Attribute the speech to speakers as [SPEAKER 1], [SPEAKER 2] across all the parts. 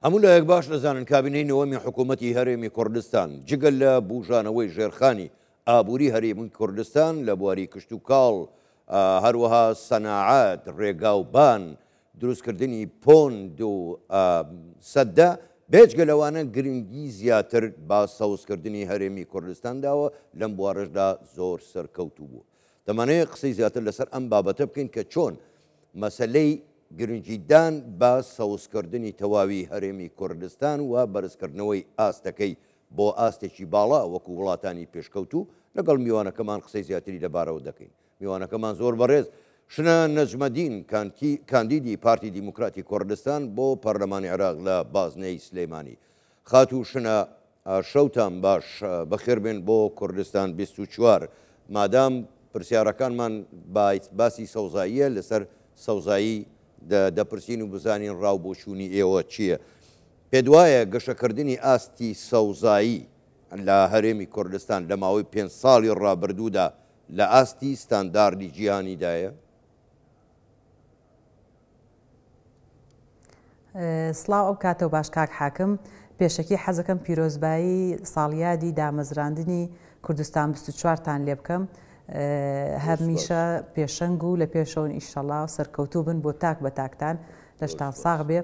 [SPEAKER 1] هەموو لایەک باش دەزانن کابینەی نۆوەمی حکوومەتی هەرێمی کوردستان جگە لە بوژانەوەی ژێرخانی ئابووری هەرێمی کوردستان لە بواری کشتوکاڵ، هەروەها سەناعەت، ڕێگاوبان، دروستکردنی پۆند و سەدە، بێجگە لەوانە گرنگی زیاتر بە سەوزکردنی هەرێمی کوردستان داوە، لەم بوارەشدا زۆر سەرکەوتوو بووە. دەمانەوێت قسەی زیاتر لەسەر ئەم بابەتە بکەین کە چۆن مەسەلەی گرنگیدان بە سەوزکردنی تەواوی هەرێمی کوردستان و بەرزکردنەوەی ئاستەکەی بۆ ئاستێکی باڵا وەکو وڵاتانی پێشکەوتوو، لەگەڵ میوانەکەمان قسەی زیاتری لەبارەوە دەکەین. میوانەکەمان زۆر بەڕێز شنە نەجمەدین کاندیدی پارتی دیموکراتی کوردستان بۆ پەرلەمانی عێراق لە بازنەی سلێمانی. خاتوو شنە شەوتان باش بەخێربێن بۆ کوردستان 24. مادام پرسیارەکانمان باسی سەوزاییە لەسەر سەوزایی دەپرسین و بزانین ڕاو بۆچوونی ئێوە چییە؟ پێتوایە گەشەکردنی ئاستی سەوزایی لە هەرێمی کوردستان لە ماوەی پێنج ساڵی ڕابردوودا لە ئاستی ستانداردی جیهانیدایە؟
[SPEAKER 2] سڵاو ئەو کاتەو باش کاک حاکم، پێشەکی حەزەکەم پیرۆزبایی ساڵیادی دامەزراندنی کوردستان 24 تان لێ بکەم هەمیشە پێشەنگ و لە پێشەوەن ئیشەڵا سەرکەوتوو بن بۆ تاک بە تاکتان لەشتان ساغ بێ.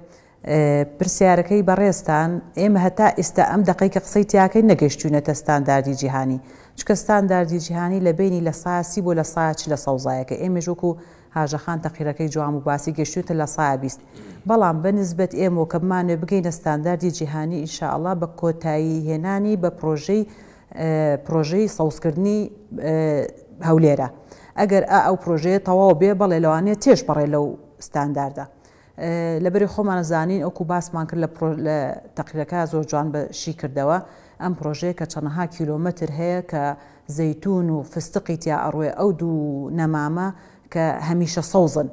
[SPEAKER 2] پرسیارەکەی بەڕێزتان، ئێمە هەتا ئیستا ئەم دەقەی کە قسەی تیاکەین نەگەیشتوینەتە ستانداردی جیهانی، چونکە ستانداردی جیهانی لە بەینی لە سایا سی بۆ لە سایا چلە سەوزایەکە، ئێمەیش وەکو هاژە خان تەقریرەکەی جوان بوو باسی گەیشتوینەتە لە سایا 20، بەڵام بە نسبەت ئێمەوە کە بمانەوێ بگەینە ستانداردی جیهانی ان شاء اللە بە کۆتایی هێنانی بە پرۆژەی پرۆژەی سەوزکردنی هەولێرە ئەگەر ئا ئەو پرۆژەیە تەواو بێ بەڵێ لەوانەیە تێش پەڕێ لەو ستانداردە. لەبەری خۆمان ئەزانین وەکو باسمان کرد لە پرۆ لە تەقریرەکە زۆر جوان بە شی کردەوە ئەم پرۆژەیە کە چەنەها کیلۆمەتر هەیە کە زەیتون و فستقی تیا ئەڕوێ ئەو دوو نەمامە کە هەمیشە سەوزن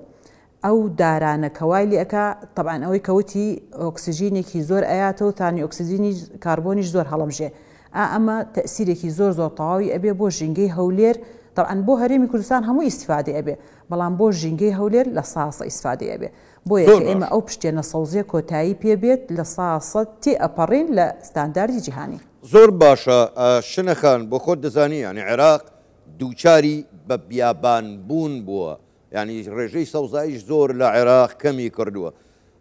[SPEAKER 2] ئەو دارانە کە وای لێ ئەکا تەبعەن ئەوەی کە وتی ئۆکسجینێکی زۆر ئەیاتەوە تانی ئۆکسجینی کاربۆنیش زۆر هەڵەمژێ ئا ئەمە تەئسیرێکی زۆر زۆر تەواوی ئەبێ بۆ ژینگەی هەولێر تەبعەن بۆ هەرێمی کوردستان هەموو ئیستیفادەی ئەبێ بەڵام بۆ ژینگەی هەولێر لە ساسە ئیسفادەی ئەبێ بۆیە
[SPEAKER 1] زۆر
[SPEAKER 2] کە ئێمە
[SPEAKER 1] باشە.
[SPEAKER 2] ئەو پشتێنە سەوزیە کۆتایی پێ بێت لە ساسە تێ ئەپەڕین لە ستانداردی جیهانی.
[SPEAKER 1] زۆر باشە شنە خان بۆ خۆت دەزانی یانی عێراق دووچاری بە بیابان بوون بووە یانی ڕێژەی سەوزایش زۆر لە عێراق کەمی کردووە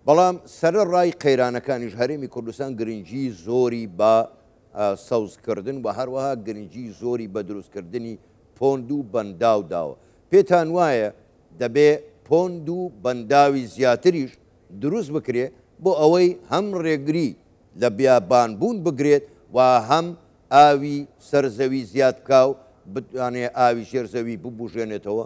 [SPEAKER 1] بەڵام سەرەڕای قەیرانەکانیش هەرێمی کوردستان گرنگی زۆری بە سەوزکردن و هەروەها گرنگی زۆری بە دروستکردنی پۆند و بەنداو داوە پێتان وایە دەبێ پۆند و بەنداوی زیاتریش دروست بکرێ بۆ ئەوەی هەم ڕێگری لە بیابانبوون بگرێت و هەم ئاوی سەر زەوی زیاد بکا و بتوانێ ئاوی ژێر زەوی ببوژێنێتەوە؟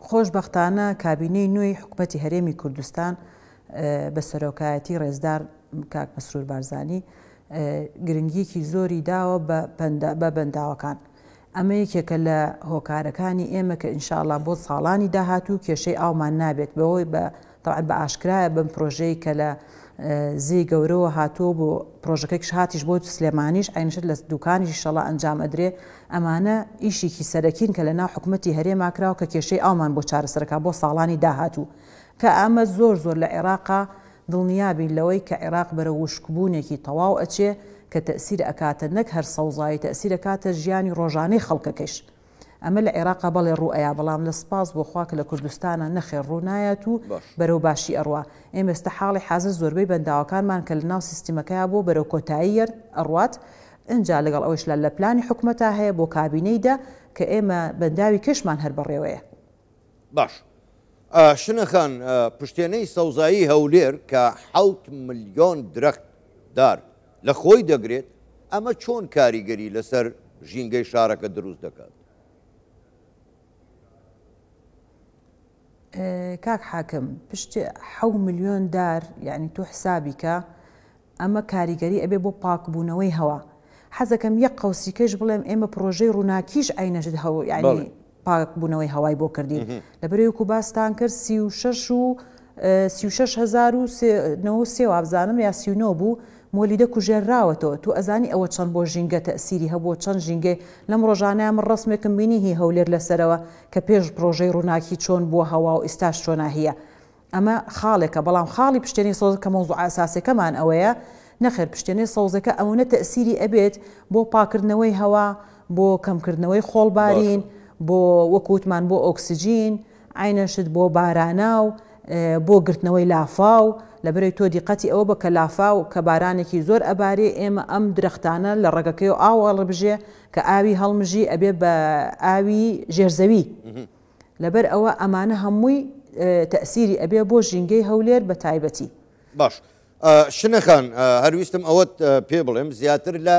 [SPEAKER 2] خۆشبەختانە کابینەی نوێی حکومەتی هەرێمی کوردستان بە سەرۆکایەتی ڕێزدار کاک مەسرور بارزانی گرنگیەکی زۆری داوە بە بەنداوەکان. ئەمە یەکێکە لە هۆکارەکانی ئێمە کە ئینشاءاللە بۆ ساڵانی داهاتوو کێشەی ئاومان نابێت بەوەی بە تەبعەن بە ئاشکرایە بەم پرۆژەی کە لە زێی گەورەوە هاتووە بۆ پرۆژەکەیش هاتیش بۆ سلێمانیش عەینشت لە دوکانیش ئیشەڵا ئەنجام ئەدرێ ئەمانە ئیشێکی سەرەکین کە لە ناو حکومەتی هەرێما کراوە کە کێشەی ئاومان بۆ چارەسەرەکا بۆ ساڵانی داهاتوو کە ئەمە زۆر زۆر لە عێراقا دڵنیابین لەوەی کە عێراق بەرەو وشکبوونێکی تەواو ئەچێ کە تەئسیر ئەکاتە نەک هەر سەوزایی تەئسیر ئەکاتە ژیانی ڕۆژانەی خەڵکەکەیش ئەمە لە عێراقا بەڵێ ڕوو ئەیا بەڵام لە سپاس بۆ خوا کە لە کوردستانا نەخێر ڕوو نایات و
[SPEAKER 1] باش.
[SPEAKER 2] بەرەو باشی ئەڕوا ئێمە ئێستا حاڵی حازر زۆربەی بەنداوەکانمان کە لە ناو سیستمەکەیا بووە بەرەو کۆتایی یەر ئەڕوات ئنجا لەگەڵ ئەوەیشلا لە پلانی حکومەتا هەیە بۆ کابینەی دە کە ئێمە بەنداوی کەشمان هەر بەڕێوەیە.
[SPEAKER 1] باش شنە خان پشتێنەی سەوزایی هەولێر کە حەوت ملیۆن درەخت دار لە خۆی دەگرێت ئەمە چۆن کاریگەری لەسەر ژینگەی شارەکە دروست دەکات؟
[SPEAKER 2] کاک حاکم پشت حەو ملیۆن دار یعنی تۆ حسابی کە ئەمە کاریگەری ئەبێ بۆ پاکبوونەوەی هەوا. حەزەکەم یەک قەوسیکەش بڵێم ئێمە پڕۆژەی ڕووناکیش عەینەشت هەو یانی پاکبوونەوەی هەوای بۆ کردین. لەبەرئەوەی وەکوو باستان کرد 36 و 36093 وابزانم یا 39 بوو مۆلیدە کوژێنراوەتەوە. تۆ ئەزانی ئەوە چەند بۆ ژینگە تەئسیری هەبووە چەند ژینگەی لەم ڕۆژانەیا من ڕەسمێکم بینی هی هەولێر لەسەرەوە کە پێش پڕۆژەی ڕووناکی چۆن بووە هەوا و ئیستاش چۆناهیە. ئەمە خاڵێکە، بەڵام خاڵی پشتێنەی سەوز کە مەوزوعە ئەساسیەکەمان ئەوەیە، نەخێر پشتێنەی سەوزەکە ئەوەنە تەئسیری ئەبێت بۆ پاکردنەوەی هەوا، بۆ کەمکردنەوەی خۆڵبارین، بۆ وەکو وتمان بۆ ئۆکسجین، عەینەن شت بۆ باراناو، بۆ گرتنەوەی لافاو، لەبەرئەوەی تۆ دیقەتی ئەوە بە کە لافاو کە بارانێکی زۆر ئەبارێ ئێمە ئەم درەختانە لە ڕەگەکەیەوە ئاو هەڵبژێ کە ئاوی هەڵمژی ئەبێ بە ئاوی ژێرزەوی. لەبەر ئەوە ئەمانە هەمووی تەئسیری ئەبێ بۆ ژینگەی هەولێر بە تایبەتی.
[SPEAKER 1] باش شنە خان هەر ویستم ئەوەت پێ بڵێم زیاتر لە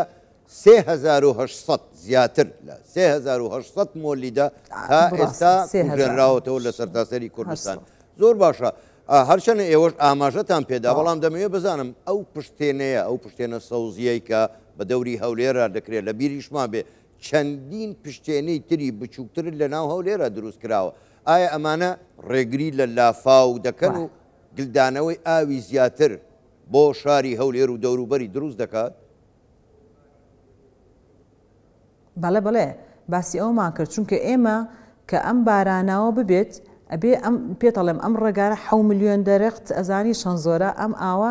[SPEAKER 1] 3800 زیاتر لە 3800 مۆلیدە تا ئێستا کوژێنراوەتەوە لە سەرتاسەری کوردستان زۆر باشە هەرچەنە ئێوەش ئاماژەتان پێدا بەڵام دەمەوێت بزانم ئەو پشتێنەیە ئەو پشتێنە سەوزیەی کە بە دەوری هەولێرە دەکرێت لە بیریشمان بێ چەندین پشتێنەی تری بچووکتر لە ناو هەولێرا دروست کراوە، ئایا ئەمانە ڕێگری لە لافاو دەکەن و گلدانەوەی ئاوی زیاتر بۆ شاری هەولێر و دەوروبەری دروست دەکات؟
[SPEAKER 2] بەڵێ بەڵێ باسی ئەوەمان کرد چونکە ئێمە کە ئەم باراناوە ببێت ئەبێ ئەم پێت ئەڵێم ئەم ڕێگارە حەو ملیۆن دەرخت ئەزانی چەند زۆرە ئەم ئاوە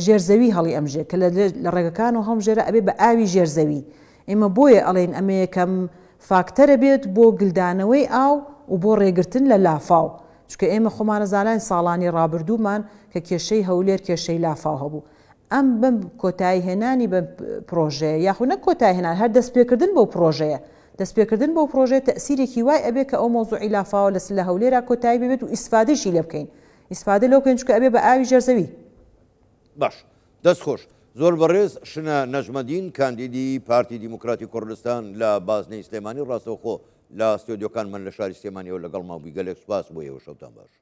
[SPEAKER 2] ژێر زەوی هەڵی ئەمژێ کە لە ڕێگەکان و هەڵمژێرە ئەبێ بە ئاوی ژێر زەوی ئێمە بۆیە ئەڵێین ئەمە یەکەم فاکتەرە بێت بۆ گلدانەوەی ئاو و بۆ ڕێگرتن لە لافاو چونکە ئێمە خۆمان ئەزانین ساڵانی ڕابردوومان کە کێشەی هەولێر کێشەی لافاو هەبوو ئەم بەم کۆتایی هێنانی بەم پرۆژەیە یاخو نەک کۆتایی هێنان هەر دەستپێکردن بەو پرۆژەیە دەستپێکردن بەو پرۆژەیە تەئسیرێکی وای ئەبێ کە ئەو مەوزوعی لافاوە لە لە هەولێرا کۆتایی پێ بێت و ئیسفادەیشی لێ بکەین ئیسفادە لەو بکەین چونکە ئەبێ بە ئاوی ژێر زەوی.
[SPEAKER 1] باش دەست خۆش. زۆر بەڕێز شنە نەجمەدین کاندیدی پارتی دیموکراتی کوردستان لە بازنەی سلێمانی ڕاستەوخۆ لە ستۆدیۆکانمان لە شاری سلێمانیەوە لەگەڵمان بووی گەلێک سوپاس بۆ ئێوە شەوتان باش.